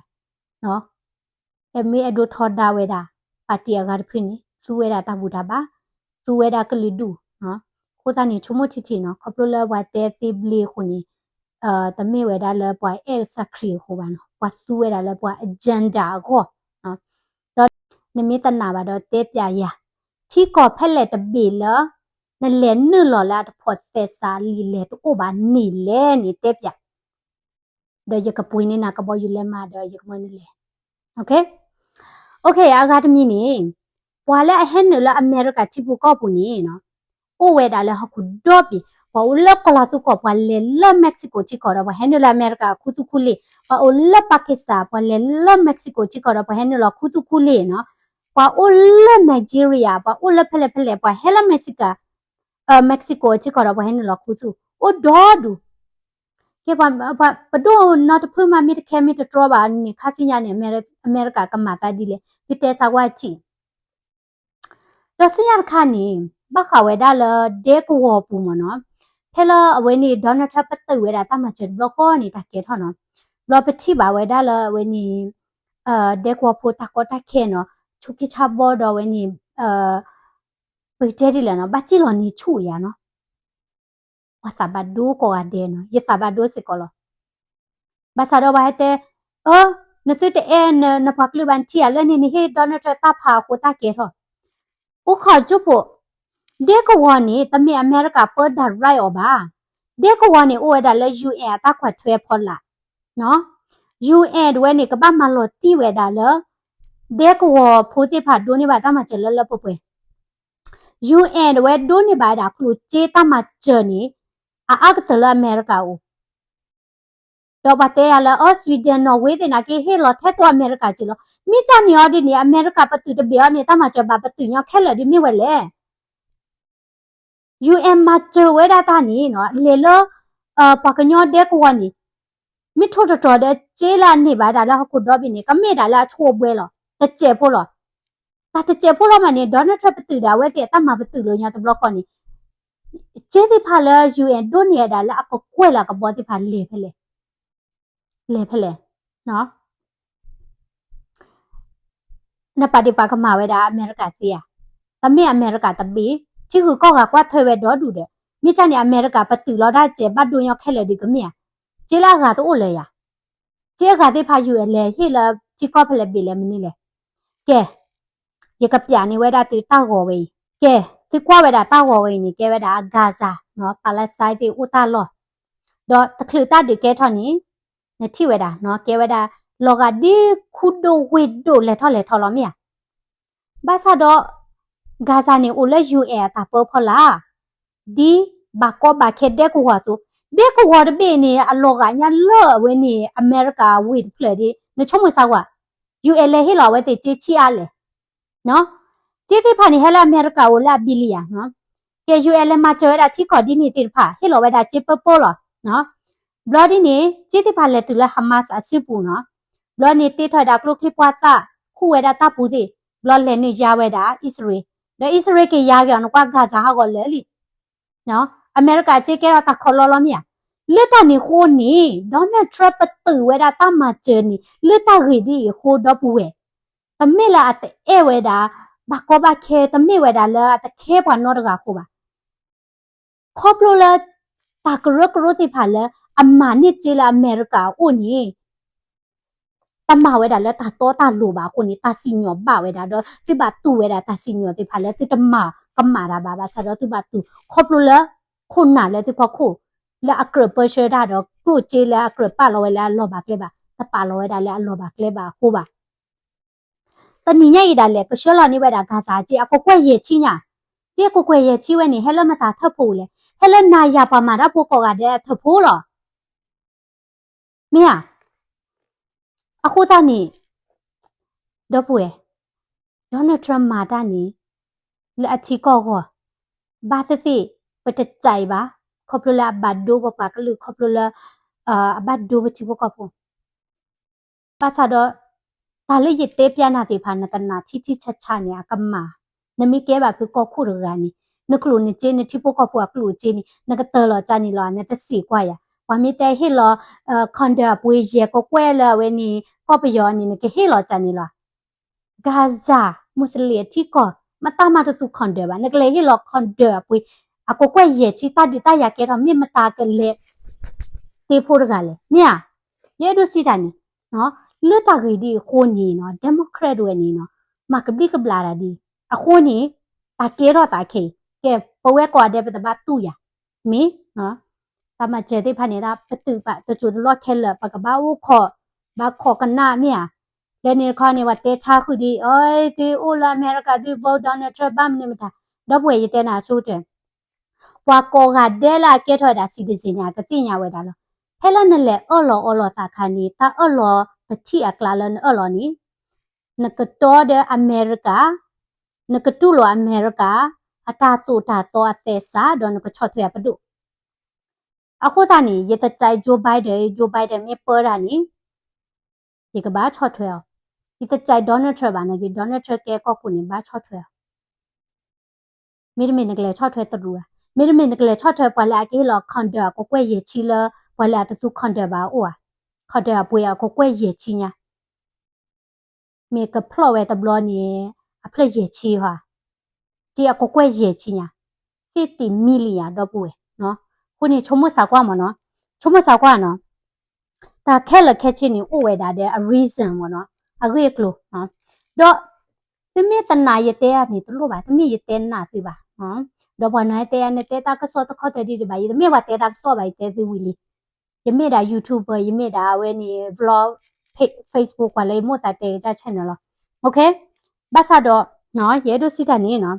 အမ့ၢ်အဲၣ်ဒိးထီဒါဝဲဒၣ် party အဂၤတဖုန့ၣ် သူဝဲဒၣ်တၢ်ဘူၣ်တၢ်ဘါ, သူဝဲဒၣ်ကလုာ်ဒူၣ်. အဃိသတးန့ၣ် ဆိကမိၣ်ထံထံနီၤ, ခီဖျိလၢပှၤတဲသ့ဘျ့အဃိန့ၣ် တမ့ၢ်ဝဲဒၣ်လၢပှၤအဲၣ်ကစၢ်ခရံာ်အဃိဘၣ်နီၤ, ပှၤသူဝဲဒၣ်လၢပှၤ agenda အဂီၢ်. ဒီးနမ့ၢ်တနာ်ဘၣ်ဒီးတဲပျးယၤ, ထံကီၢ်ဖဲလဲၣ်တဘ့ၣ်လၢ နလဲၤနုာ်လီၤလၢအတဖိးသဲစးလံာ်လဲၢ်တအိၣ်ဘၣ်န့ၣ်လဲၣ်န့ၣ်တဲပၠး, ဒီးယကပှ့ၤန့ၢ်နၤကဘီယူၤလဲမးဒီးယကမၢနုလဲၤ. အဂၤတမံၤန့ၣ်, ပှၤလၢအဟဲနုာ်လၢအမဲရကၤထံပူၤကီၢ်ပူၤန့ၣ် အိၣ်ဝဲဒၣ်လၢဟီၣ်ခိၣ်ဒီဘ့ၣ်, ပှၤအိၣ်လၢကီၤလၤသူကီၢ်, ပှၤလဲၤလၢ Mexico ထံကီၢ်ဒီး ပှၤဟဲနုာ်လၢအမဲရကၤခူသူၣ်ခူလ့ၣ်, ပှၤအိၣ်လၢ Pakistan, ပှၤလဲၤလၢ Mexico ထံကီၢ်ဒီး ပှၤဟဲနုာ်လီၤခူသူၣ်ခူလ့ၣ်နီၤ, ပှၤအိၣ်လၢ Nigeria, ပှၤအိၣ်လၢဖဲလဲၣ်ဖဲလဲၣ်, ပှၤဟဲလၢ Mexico, Mexico ထံကီၢ်ဒီး ပှၤဟဲနုာ်လီၤခူသူၣ်, အိၣ်ဒီဒူၣ် ကဲပှၤ, ပဒိၣ်နီတဖုမး မ့ၢ်တခဲမ့ၢ်တတြီဘၣ်န့ၣ် ခါဆူညါန့ၣ် အမဲရကၤကမၤသးဒ်လဲၣ် သုတဲဆါကွၢ်ထံၣ်. ဒီးဆူညါတခါန့ၣ် ဘၣ်ဃးဝဲဒၣ်လၢဒဲကဝီၤပူၤမ့ၢ်နီၤ, ဖဲလၢအဝဲန့ၣ် Donald Trump ပတုာ်ဝဲဒၣ်တၢ်မၤစၢၤတဘျီဃီန့ၣ် တၢ်ကဲထီၣ်နီၤ, ဘျီပထံၣ်ဘၣ်ဝဲဒၣ်လၢအဝဲန့ၣ် ဒဲကဝီၤဖိတၢ်ကီတၢ်ခဲနီၤ, ဆူးက့ဆါဘီဒီးအဝဲန့ၣ် ပကတဲဒ်လဲၣ်နီၤ, ဘၣ်စ့ၢ်လီၤန့ၢ်ဆူၣ်ယၤနီၤ ပှၤသးဘၣ်ဒိကိးဂၤဒဲးနီၤ, ယသးဘၣ်ဒိစ့ၢ်ကီးလီၤ. ဘၣ်ဆၣ်ဒီးပှၤဟဲတဲ, အၢ, နသုတအဲၣ်နပှၤကလုာ်ဘၣ် နထံၣ်ဧါ, လၢန့ၣ်နဟ့ၣ် Donald Trump တၢ်ဖးအဃိတၢ်ကဲထီၣ်. အိၣ်ခိးကၠိဖိ, ဒဲကဝီၤန့ၣ် တမ့ၢ်အမဲရကၤပၢ direct အီၤဘၣ်. ဒဲကဝီၤန့ၣ် အိၣ်ဝဲဒၣ်လၢ UN အတၢ်ကွၢ်ထွဲဖီလာ်, UN တဝဲန့ၣ် ကဘၣ်မၤလီၤတံၢ်ဝဲဒၣ်လၢ ဒဲကဝီၤဖိသ့ၣ်တဖၣ်ဒိးန့ၢ်ဘၣ်တၢ်မၤစၢၤလၢလၢပှဲၤပှဲၤ UN တဝဲဒိးန့ၢ်ဘၣ်ဝဲဒၣ်ကျိၣ်စ့တၢ်မၤစၢၤန့ၣ် အအါကတၢၢ်လၢအမဲရကၤအိၣ်, ဒီးပှၤတဲယၤလၢ အၢ Sweden, Norway သ့ၣ်နာ်က့ ဟ့ၣ်လီၤထဲသိးအမဲရကၤက့လီၤ. မ့ၢ်တၢ်န့ၣ်အီၤဒ်န့ၣ် အမဲရကၤပတုာ်တဘ့ၣ်အီၤန့ၣ် တၢ်မၤစၢၤဘၣ်ပတုာ်ညီခဲလၢာ်ဒ်မ့ၢ်ဝဲလဲၣ် UN မၤစၢၤဝဲဒၣ်တၢ်န့ၣ်နီၤ, လဲၤလၢ ပှၤကညီဒဲကဝီၤန့ၣ်, မ့ၢ်ထိၣ်တတြီၤဒီး စ့လၢအန့ၢ်ဘၣ်ဒၣ်လၢဟီၣ်ခိၣ်ဒီဘ့ၣ်န့ၣ် ကမ့ၢ်ဒၣ်လၢအဆိအဘှဲလီၤ, တစဲးဖိလီၤ. တၢ်တစဲးဖိလီၤမးန့ၣ် Donald Trump ပတုာ်ဒၣ်ဝဲသ့ၣ်အတၢ်မၤပတုာ်လၢညါတဘျီဃီန့ၣ်, စ့သ့ၣ်တဖၣ်လၢ UN ဒိးန့ၢ်ဝဲဒၣ်လၢအကကွဲၢ်လၢအကဘီသ့ၣ်တဖၣ်လဲၤဖဲလဲၣ်, လဲၤဖဲလဲၣ် နပာ်ဒံးပာ်ကမၣ်ဝဲဒၣ်အမဲရကၤသ့ဧါ, တမ့ၢ်အမဲရကၤတဘ့ၣ်, ထံဂုၤကီၢ်ဂၤကွၢ်ထွဲဝဲဒီဒူၣ်ဒီး, မ့ၢ်ကၢ်န့ၣ် အမဲရကၤပတုာ်လီၤဒၣ်စဲးဘၣ်ဒိညီခဲလၢာ်ဒုးကမ့ၢ်ဧါ, စ့လၢအဂၤတအိၣ်လၢၤယၤ, စ့အဂၤသ့ၣ်တဖၣ် UN လဲၤဟ့ၣ်လၢထံကီၢ်ဖဲလဲၣ်ဘ့ၣ်လဲၣ်မနုၤလဲၣ်. ကဲ, ယကပျးန့ၢ်ဝဲဒၣ်သုတၢ်ဂီၤဝဲအံၤ, ကဲ, သုကွၢ်ဝဲဒၣ်တၢ်ဂီၤဝဲအံၤန့ၣ် ကဲဝဲဒၣ် Gaza နီၤ, Palestine သ့ၣ်အိၣ်တၢ်လီၢ်, ဒီးတချုးတၢ်ဒုးကဲထီၣ်န့ၣ် နထံၣ်ဝဲဒၣ်နီၤ, ကဲဝဲဒၣ် လီၤဂာ်ဒ်ခူဒိၣ်ဝ့ၢ်ဒိၣ်လဲၤထီၣ်လဲၤထီလီၤမ့ၢ်ဧါ. ဘၣ်ဆၣ်ဒီး Gaza န့ၣ် အိၣ်လၢ UN အတၢ်ပၢဖီလာ်, ဒ်ဘၣ်ကီဘၣ်ခဲဒဲကဝီၤအသိး, ဒဲကဝီၤတဘ့ၣ်န့ၣ် အလီၤဂာ်ညါလၢအဝဲန့ၣ် အမဲရကၤဝ့ၢ်တဖျၢၣ်ဒ် နဆိကမိၣ်စၢ်ကွၢ်, UN လဲၤဟ့ၣ်လီၤအဝဲသ့ၣ်စ့ဆံးအါလဲၣ် စ့သ့ၣ်တဖၣ်န့ၣ် ဟဲလၢအမဲရကၤအိၣ်လၢအ billion နီၤ, ကဲ UN လဲၤမၤစၢၤဝဲဒၣ်ထံကီၢ်ဒ်န့ၣ်သ့ၣ်တဖၣ် ဟ့ၣ်လီၤဝဲဒၣ်စ့ပၢပၢလီၤ. ဘျီဒ်န့ၣ် စ့သ့ၣ်တဖၣ်လဲၤတုၤလၢ Hamas အစုပူၤနီၤ, ဘျီန့ၣ်တ့ထီၣ်ဝဲဒၣ်ကျိချံပှၢ်သၣ်, ခူၣ်ဝဲဒၣ်တၢ်ပူၤသ့ၣ်, ဘျီလဲၤနုာ်ယါဝဲဒၣ်အံၣ်စရ့လး, ဒီးအံၣ်စရ့လးက့ၤယါက့ၤအီၤ နကွၢ် Gaza ဟးဂီၤလၢာ်လံ အမဲရကၤစ့ကဲထီၣ်တၢ်ခီလီလီၤမ့ၢ်ဧါ. လၢတၢ်န့ၣ်အဃိန့ၣ် Donald Trump ပတုာ်ဝဲဒၣ်တၢ်မၤစၢၤန့ၣ် လၢတၢ်ဂ့ၢ်ဒ်အံၤအဃိဒီပုၢ်ဝဲၢ်, တမ့ၢ်လၢအတအဲၣ်ဝဲဒၣ် ဘၣ်ကီဘၣ်ခဲ, တမ့ၢ်ဝဲဒၣ်လၢအတခဲပှၤနီတဂၤအဃိဘၣ်. ခီဖျိလၢ တၢ်ကရၢကရိသ့ၣ်တဖၣ်လၢအမၤန့ၢ်စ့လၢအမဲရကၤအအိၣ်န့ၣ် တမၤဝဲဒၣ်လၢတၢ်တီတၢ်လိၤဘၣ်အဃိန့ၣ် တၢ်စံၣ်ညီၣ်ဘၣ်ဝဲဒၣ်ဒီး သုဘၣ်တူၢ်ဝဲဒၣ်တၢ်စံၣ်ညီၣ်သ့ၣ်တဖၣ်လၢသုတမၤကမၣ်တၢ်ဘၣ်, ဘၣ်ဆၣ်ဒီးသုဘၣ်တူၢ်ခီဖျိလၢ ခိၣ်နၢ်လၢသုဖီခိၣ် လၢအကြၢးပၢဆှၢတၢ်ဒီး ကျိၣ်စ့လၢအကြၢးပာ်လီၤဝဲလၢအလီၢ်ဘၣ်ကျဲဘၣ် တပာ်လီၤဝဲဒၣ်လၢအလီၢ်ဘၣ်ကျဲဘၣ်အဃိဘၣ်. တနံၤညါအံၤဒၣ်လဲာ် ကဆှၢလီၤန့ၢ်ဝဲဒၣ် Gaza စ့အကကွဲၢ်ယဲၢ်ဆံညါ, စ့အကကွဲၢ်ယဲၢ်ဆံဝဲန့ၣ် ဟဲလၢမတၤထၢၣ်ဖိလဲၣ်, ဟဲလၢနၤယၤပှၤမၤတၢ်ဖိကိးဂၤဒဲးအထၢၣ်ဖိလီၤ. မ့ၢ်ဧါ. အဃိသတးန့ၣ် ဒီပုၢ်ဝဲၢ်, Donald Trump မၤတၢ်န့ၣ် လၢအထံကီၢ်အဂီၢ် ဘၣ်သ့ၣ်သ့ၣ် ပတစဲအံၤဘၣ်, ခီဖျိလၢအဘၣ်ဒိပပှၤကလုာ် ခီဖျိလၢ အဘၣ်ဒိပထံဖိကီၢ်ဖိ ဘၣ်ဆၣ်ဒီး တၢ်လၢယတဲပျးနၤသ့ၣ်တဖၣ် နကနၣ်ထံထံဆးဆးန့ၣ် အကမၣ်, နမ့ၢ်ကဲဘၣ်ဖုကီၢ်ခိၣ်တဂၤန့ၣ် နကျိၣ်နစ့ နထံဖိကီၢ်ဖိအကျိၣ်အစ့န့ၣ် နကတၢၢ်လီၤကၢ်န့ၣ်လီၤ, နတစံးကွၢ်ယၤ, ပှၤမ့ၢ်တဲဟ့ၣ်လီၤ condo အပှ့ၤယဲၢ်ကကွဲၢ်လၢအဝဲန့ၣ် ကီၢ်ပယီၤန့ၣ် နကဟ့ၣ်လီၤကၢ်န့ၣ်လီၤ. Gaza Muslim အထံကီၢ် မတၤမၤတသူ condo ဘၣ်, နကလဲၤဟ့ၣ်လီၤ condo အပှ့ၤ အကကွဲၢ်ယဲၢ်ဆံ တၢ်ဒုးတၢ်ယၤကဲထီၣ် မ့ၢ်မတၤကလဲၤ တ့ဖိတဂၤလဲၣ်, မ့ၢ်ဧါ. ယအဲၣ်ဒိးစံးတၢ်န့ၣ် လၢတၢ်ဂ့ၢ်ဒ်အံၤအဃိန့ၣ်နီၤ Democrat ဝဲန့ၣ်နီၤ မၤကဘျံးကဘျၣ်တၢ်ဒ်အံၤအဃိန့ၣ် တၢ်ကဲထီၣ်သးခဲအံၤ ကဲ ပဝဲကိးဂၤဒဲးပတဘၣ်တူၢ်ယၤ, မ့ၢ် တၢ်မၤစၢၤသ့ၣ်တဖၣ်န့ၣ် တၢ်ပတုာ်ပာ်တစိၤတလီၢ်ခဲလၢာ် ပကဘၣ်အိၣ်ခိး, ဘၣ်ခိးကနၣ်မ့ၢ်ဧါ, လၢန့ၣ်တခီန့ၣ် ပှၤတဲဆါဃုာ်ဒ်အံၤ, သုအိၣ်လၢအမဲရကၤ သု vote Donald Trump ဘၣ်မနုၤမတၤ, ဒီပုၢ်ဝဲၢ် ယတဲနၤအဆိကတၢၢ် ပှၤကိးဂၤဒဲးလၢအကဲထီၣ်ဝဲဒၣ် citizen န့ၣ် အကသ့ၣ်ညါဝဲဒၣ်လီၤ. ဖဲလၢနလဲၤအၢၣ်လီၤအီလီၤသးခါန့ၣ် တၢ်အၢၣ်လီၤပထံၣ်အကျါလၢနအၢၣ်လီၤန့ၣ် နကတီဒီးအမဲရကၤ, နကတူၢ်လိာ်အမဲရကၤ အတၢ်သိၣ်တၢ်သီအသဲစး ဒီးနကဆီၣ်ထွဲအပဒိၣ်. အဃိသတးန့ၣ် ယတကြိုက် Joe Biden, Joe Biden မ့ၢ်ပၢတၢ်န့ၣ် ယကဘၣ်ဆီၣ်ထွဲအီၤ, ယတကြိုက် Donald Trump ဘၣ်န့ၣ် Donald Trump ကဲကီၢ်ခိၣ်န့ၣ် ဘၣ်ဆီၣ်ထွဲအီၤ မ့တမ့ၢ်နကလဲၤဆီၣ်ထွဲတရူးဧါ, မ့တမ့ၢ်နကလဲၤဆီၣ်ထွဲပှၤလၢအကဟ့ၣ်လီၤ condo အကကွဲၢ်ယဲၢ်ဆံလၢ ပှၤလၢအတသူ condo ဘၣ်အအိၣ်ဧါ, condo အပှ့ၤအကကွဲၢ်ယဲၢ်ဆံညါ, မ့ၢ်ကဖျီၣ်ဝဲတဘျီန့ၣ် အဖျၢၣ်ယဲၢ်ဆံဧါ, က့အကကွဲၢ်ယဲၢ်ဆံညါ, fifty million ဒီပုၢ်ဝဲၢ်, အဃိန့ၣ် ဆိကမိၣ်သးကွၢ်မ့ၢ်နီၤ, ဆိကမိၣ်သးကွၢ်နီၤ တၢ်ခဲလၢာ်ခဲဆ့န့ၣ် အိၣ်ဝဲဒၣ်ဒီးအ reason မ့ၢ်နီၤ, အဂ့ၢ်အကျိၤ, ဒီး သုမ့ၢ်တနာ်ယတဲန့ၣ်တလိၣ်ဘၣ်, တမ့ၢ်ယတဲနာ်သုဘၣ်, ဒီးပှၤနီၤတဲယၤ နတဲတၢ်ကစီၣ်တခီတၢၤဒံးဒံးဘၣ်, ယတမ့ၢ်ပှၤတဲတၢ်ကစီၣ်ဘၣ်, ယတဲသုဝံၤလံ, ယမ့ၢ်ဒၣ် YouTuber, ယမ့ၢ်ဒၣ်အဝဲန့ၣ် vlog, Facebook ပှၤလၢယမိၢ်သးတဲကစၢ် channel လီၤ, ဘၣ်ဆၣ်ဒီး ယအဲၣ်ဒိးစံးတၢ်န့ၣ်နီၤ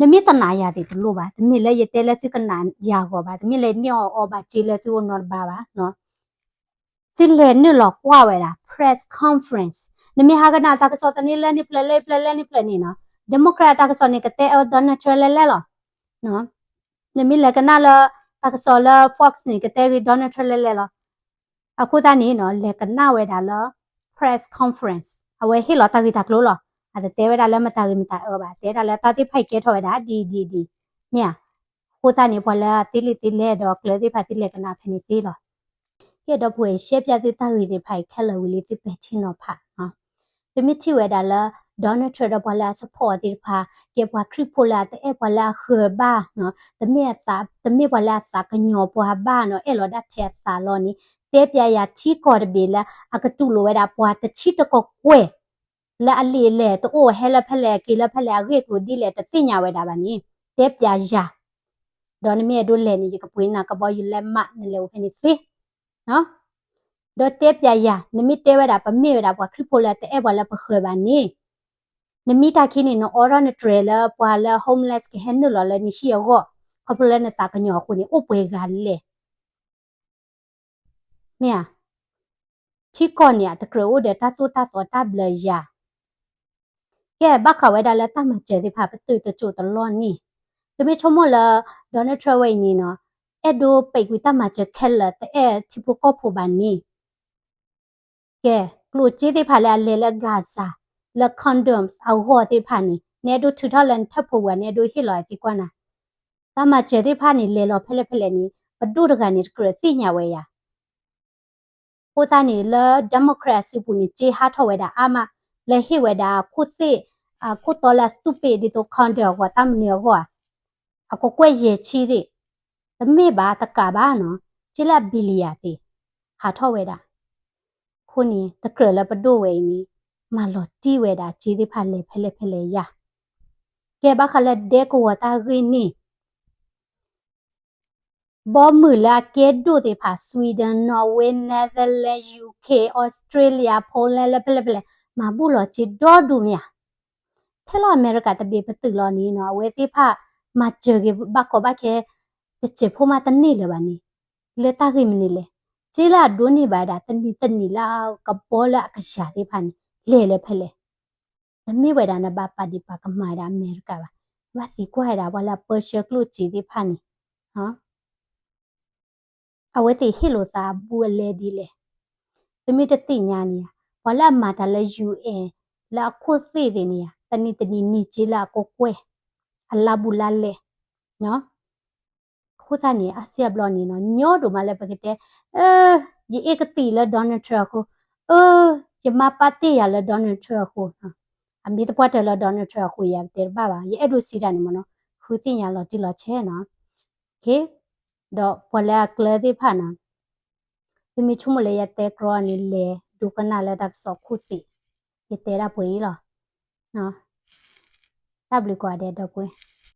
နမ့ၢ်တနာ်ယၤသ့ၣ်တလိၣ်ဘၣ်, တမ့ၢ်လၢယတဲလၢသုကနာ်ယၤဂီၢ်ဘၣ်, တမ့ၢ်လၢန့ၢ်အီၣ်အီဘၣ်စ့လၢသုအိၣ်နီတဘ့ၣ်ဘၣ်, သုလဲၤနုာ်လီၤကွၢ်ဝဲဒၣ် press conference, နမ့ၢ်ဟးကနၣ်တၢ်ကစီၣ်သန့လၢန့ၣ်ဖျၢၣ်လၢဖျၢၣ်လၢန့ၣ်ဖျၢၣ်န့ၣ်နီၤ, Democrat တၢ်ကစီၣ်န့ၣ် ကတဲအၢ Donald Trump လဲၤလဲၤလီၤ, နမ့ၢ်လဲၤကနၣ်လၢ တၢ်ကစီၣ်လၢ Fox န့ၣ် ကတဲဂ့ၤ Donald Trump လဲၤလဲၤလီၤ, အဃိသတးန့ၣ်နီၤ လဲၤကနၣ်ဝဲဒၣ်လၢ press conference အဝဲဟ့ၣ်လီၤတၢ်ဂ့ၢ်တၢ်ကျိၤလီၤ, အတတဲဝဲဒၣ်လၢမတၤဂ့ၤမတၤအၢဘၣ်, တဲဒၣ်လၢတၢ်သ့ၣ်တဖၣ်အံၤကဲထီၣ်ဝဲဒၣ်ဒ်ဒ်ဒ်, မ့ၢ်ဧါ, အဃိသတးန့ၣ် ပှၤလၢအသ့လံာ်သ့လဲၢ်ဒီးကျၢၤသ့ၣ်တဖၣ်သုလဲၤကနၣ်ဖဲန့ၣ်သ့လီၤ, ကဲဒီပုၢ်ဝဲၢ် ရှဲပၠးသုတၢ်ဂ့ၢ်သ့ၣ်တဖၣ်အံၤခဲလၢာ်ဝံၤလံ သုပဲာ်ထံနီၤဖး သုမ့ၢ်ထံၣ်ဝဲဒၣ်လၢ Donald Trump ဒီးပှၤလၢအ support သ့ၣ်တဖၣ် ကဲပှၤခရံာ်ဖိလၢအတအဲၣ်ပှၤလၢအဃၢၤဘၣ်နီၤ, တမ့ၢ်အသး, တမ့ၢ်ပှၤလၢအသးကညီၤပှၤဘၣ်နီၤ, အဲၣ်လီၤဒၣ်ထဲအသးလီၤန့ၣ်, တဲပၠးယၤထံကီၢ်တဘ့ၣ်လၢအကတူၢ်လိာ်ဝဲဒၣ်ပှၤတဆံတကကွဲၢ် လၢအလံာ်အလဲၢ်တအိၣ် ဟဲလၢဖဲလဲၣ် က့ၤလၢဖဲလဲၣ် အဂ့ၢ်အကျိၤဒ်လဲၣ်တသ့ၣ်ညါဝဲဒၣ်ဘၣ်န့ၣ်, တဲပၠးယၤ, ဒီးနမ့ၢ်အဲၣ်ဒိးလဲၤန့ၣ် ယကပှ့ၤနၤကဘီယူၤလၢမး နလဲၤအိၣ်ဖဲန့ၣ်သ့ ဒီးတဲပၠးယၤ နမ့ၢ်တဲဝဲဒၣ် ပမ့ၢ်ဝဲဒၣ်ပှၤခရံာ်ဖိလၢတအဲၣ်ပှၤလၢပဃၢၤဘၣ်န့ၣ်, နမ့ၢ်တၢ်ခံန့ၣ် နအိးထီၣ်နတြဲၤလၢပှၤလၢ homeless ကဟဲနုာ်လီၤလၢနဟံၣ်အဂီၢ်, ခီဖျိလၢနသးကညီၤအဃိန့ၣ် အိၣ်ပှဲၤဂၤလဲၣ် မ့ၢ်ဧါ, ထံကီၢ်န့ၣ် အတကြၢးအိၣ်ဒီးတၢ်သိၣ်တၢ်သီတၢ်ဘျၢယၤ ကဲ ဘၣ်ဃးဝဲဒၣ်လၢတၢ်မၤစၢၤသ့ၣ်တဖၣ် ပတုာ်တစိၢ်တလီၢ်န့ၣ်, သုမ့ၢ်ဆိကမိၣ်လၢ Donald Trump ဝဲအံၤန့ၣ်နီၤ, အဲၣ်ဒိးပဲာ်ကွံာ်တၢ်မၤစၢၤခဲလၢာ် တအဲၣ်ထံဖိကီၢ်ဖိဘၣ်န့ၣ်, ကဲ ကျိၣ်စ့သ့ၣ်တဖၣ်လၢအလဲၤလၢ Gaza လၢ condoms အဂီၢ်သ့ၣ်တဖၣ်န့ၣ် နအဲၣ်ဒိးထုးထီၣ်လၢနထၢၣ်ဖိဝဲ နအဲၣ်ဒိးဟ့ၣ်လီၤအသံကွၢ်နၤ, တၢ်မၤစၢၤသ့ၣ်တဖၣ်န့ၣ် လဲၤလီၤဖဲလဲၣ်ဖဲလဲၣ်န့ၣ် ပဒိၣ်တဂၤန့ၣ် တကြၢးသ့ၣ်ညါဝဲယၤ အဃိသတးန့ၣ် လၢ Democrat အစုပူၤန့ၣ် စ့ဟးထီၣ်ဝဲဒၣ်အါမး လၢဟ့ၣ်ဝဲဒၣ်ခိၣ်သ့ၣ်, ခိၣ်တီလၢအ stupid ဒ်သိး condo အဂီၢ် တၢ်မနုၤအဂီၢ်ဧါ, အကကွဲၢ်ယဲၢ်ဆံသ့ၣ်, တမ့ၢ်ဘၣ်တကးဘၣ်နီၤ, စ့လၢအ billion သ့ၣ် ဟးထီၣ်ဝဲဒၣ်, အဃိန့ၣ် တကြၢးလၢပဒိၣ်ဝဲအံၤန့ၣ် မၤလီၤတံၢ်ဝဲဒၣ်စ့သ့ၣ်တဖၣ်လဲၤဖဲလဲၣ်ဖဲလဲၣ်ယၤ, ကဲဘၣ်ဃးလၢဒဲကဝီၤတၢ်ဂ့ၢ်န့ၣ် ဘီမုၢ်လၢအကဲဒိၣ်သ့ၣ်တဖၣ် Sweden, Norway, Netherlands, UK, Australia, Poland လၢဖဲလဲၣ်ဖဲလဲၣ် မၤဘူၣ်လီၤစ့ဒီဒူၣ်မ့ၢ်ဧါ, ထဲလီၤအမဲရကၤတဘ့ၣ်ပတုာ်လီၤန့ၣ်နီၤ အဝဲသ့ၣ်တဖၣ် မၤစၢၤက့ၤဘၣ်ကီဘၣ်ခဲ တစဲးဖိမးတန့ၢ်လၢၤဘၣ်န့ၣ်, လၢတၢ်ဂ့ၢ်မနုၤလဲၣ်, စ့လၢအဒိးန့ၢ်ဘၣ်ဝဲဒၣ် တနံၤတနံၤလၢအကဘီလၢအကယၤသ့ၣ်တဖၣ်န့ၣ် လဲၤလၢဖဲလဲၣ် တမ့ၢ်ဝဲဒၣ်နဘၣ်ပာ်ဒံးပာ်ကမၣ်ဝဲဒၣ်အမဲရကၤဘၣ်, နဘၣ်သံကွၢ်ဝဲဒၣ်ပှၤလၢအပၢဆှၢကျိၣ်စ့သ့ၣ်တဖၣ်န့ၣ်, အဝဲသ့ၣ်ဟ့ၣ်လိာ်သးအဘူးအလဲဒ်လဲၣ်, သုမ့ၢ်တသ့ၣ်ညါန့ၣ်ဧါ, ပှၤလၢအမၤတၢ်လၢ UN လၢအခိၣ်သ့ၣ်သ့ၣ်န့ၣ်ဧါ, တနံၤတနံၤန့ၢ်စ့လၢအကကွဲၢ်, အလါဘူးလါလဲၢ် အဃိသတးန့ၣ် အါစုအါဘျီန့ၣ်နီၤ ညီဒိၣ်မးလၢပကတဲ, ယအ့ၣ်ကသံၣ်လၢ Donald Trump အဃိ, ယမၤပာ်တ့ၢ်ယၤလၢ Donald Trump အဃိ, အမ့ၢ်သပှၢ်တၢၢ်လၢ Donald Trump အဃိ ယၤပတဲတဘၣ်ဘၣ်, ယအဲၣ်ဒိးစံးတၢ်န့ၣ်မ့ၢ်နီၤ, ဃုသ့ၣ်ညါလီၤတံၢ်လီၤဆဲးနီၤ, ဒီးပှၤလၢအကျၢၤသ့ၣ်တဖၣ်နီၤ, သုမ့ၢ်ဆိကမိၣ်လၢယတဲကြီန့ၣ် လဲၤဒိကနၣ်လၢတၢ်ကစီၣ်ခိၣ်သ့ၣ်, ယတဲဒၣ်ပှဲၤအံၤလီၤ, တၢ်ဘျုးကိးဂၤဒဲးဒီပုၢ်ဝဲၢ်